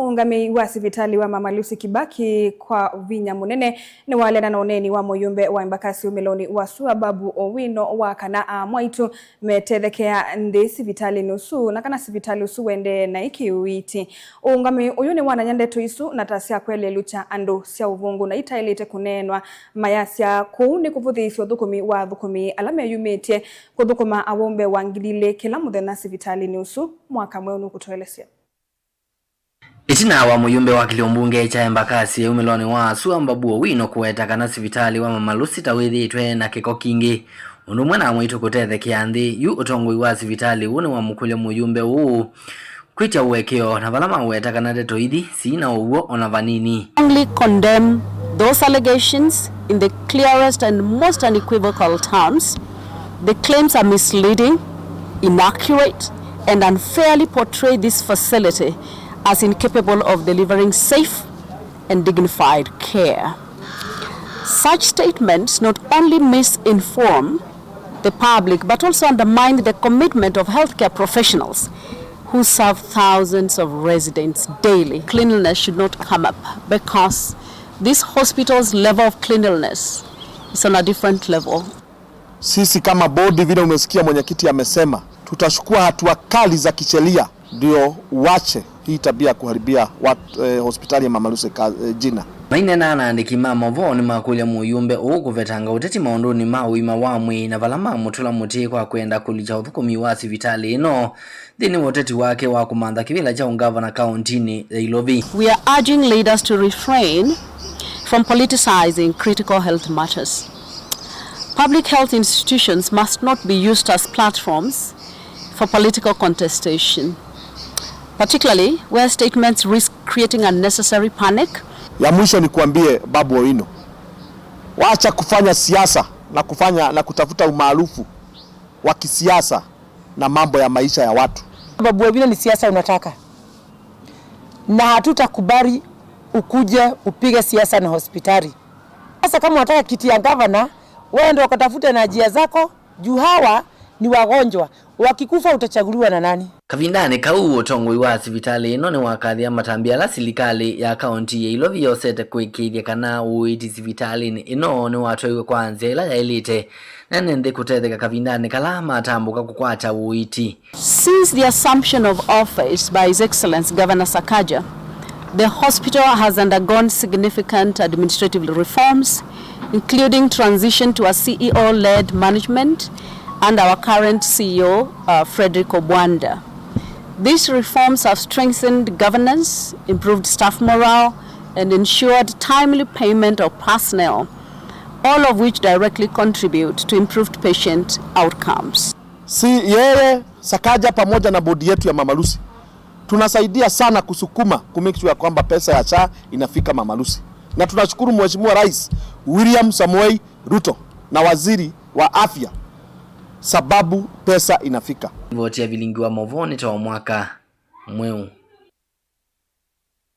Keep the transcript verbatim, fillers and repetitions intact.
Ũũngamĩi wa sivitalĩ wa Mama Lucy Kibaki kwa vinya mũnene nĩwaleana na ũneeni wa mũyũmbe wa Embakasi umĩlonĩ wa sua Babu Owino wa kana amwaitũ metethekea nthĩ sivitalĩnĩ ũsu, na kana sivitalĩ ũsu ũendee naĩ kĩũiiti. Ũũngamĩi ũyũ nĩwanany'a ndeto isu na ta sya kwelelukya andũ sya ũvũngũ na itaĩlĩte kũneenwa, mayasya kũu nĩ kũvũthĩĩsya ũthũkũmi wa athũkũmi ala meyumĩtye kũthũkũma awau mbee wa ngili ilĩ kĩla mũthenya sivitalĩnĩ ũsu. Mwaka mweũ nũkũtũelesya. Ĩtina wa mũyũmbe wa kĩlio mbunge kya Embakasi umĩlonĩ wa sua Babu Owino kũweta kana sivitalĩ wa Mama Lucy ta wĩthĩĩtwe na kĩko kingĩ, ũndũ ũmwe na amwaitũ kũtethekea nthĩ, yu ũtongoi wa sivitalĩ ũũ nĩwamũkũlya mũyũmbe ũũ kwĩtya ũekeo, na vala maweta kana ndeto ithi sina ũw'o ona vanini. Strongly condemn those allegations in the clearest and most unequivocal terms. The claims are misleading, inaccurate, and unfairly portray this facility as incapable of delivering safe and dignified care. Such statements not only misinform the public, but also undermine the commitment of healthcare professionals who serve thousands of residents daily. Cleanliness should not come up because this hospital's level of cleanliness is on a different level. Sisi kama bodi, vile umesikia mwenyekiti amesema, tutachukua hatua kali za kisheria ndio uache hii tabia ya kuharibia watu, eh, hospitali ya Mama Lucy ka-, eh, jina. Maineena na aandĩki ma maũvoo nĩmakũlya mũyũmbe ũũ kũvetanga ũteti maũndũnĩ ma ũima wa mwĩĩ na vala mamũtũla mũtĩ kwa kwenda kũlikya ũthũkũmi wa sivitalĩ ĩno nthĩnĩ wa ũteti wake wa kũmantha kĩvĩla kya ũngavana kaũntinĩ ya Ilovi. We are urging leaders to refrain from politicizing critical health matters. Public health institutions must not be used as platforms for political contestation, particularly where statements risk creating unnecessary panic. Ya mwisho nikuambie, Babu Owino, wacha kufanya siasa na kufanya, na kutafuta umaarufu wa kisiasa na mambo ya maisha ya watu. Babu Owino, ni siasa unataka, na hatutakubali ukuje upige siasa na hospitali. Sasa kama unataka kiti ya gavana, wewe ndio ukatafute na njia zako, juu hawa ni wagonjwa. Wakikufa utachaguliwa na nani? Kavindanĩ kau, ũtongoi wa sivitalĩ ĩno nĩwakathĩa matambya ala silikalĩ ya kaũnti ya Ilovi yosete kũĩkĩĩthya kana ũiiti sivitalĩnĩ ĩno nĩwatwaiwe kwa nzĩa ĩla yaĩlĩte, na ene nthĩ kũtetheka kavindanĩ kala matambũka kũkwata ũiiti. Since the assumption of office by His Excellency Governor Sakaja, the hospital has undergone significant administrative reforms, including transition to a C E O-led management and our current C E O, uh, Frederick Obwanda. These reforms have strengthened governance, improved staff morale, and ensured timely payment of personnel, all of which directly contribute to improved patient outcomes. Si yeye, Sakaja pamoja na bodi yetu ya Mama Lucy tunasaidia sana kusukuma ku make sure kwamba pesa ya SHA inafika Mama Lucy. Na tunashukuru Mheshimiwa Rais William Samoei Ruto na Waziri wa Afya sababu pesa inafika. Ripoti ya Vilingi wa Maũvoo nĩ ta wa mwaka mweũ.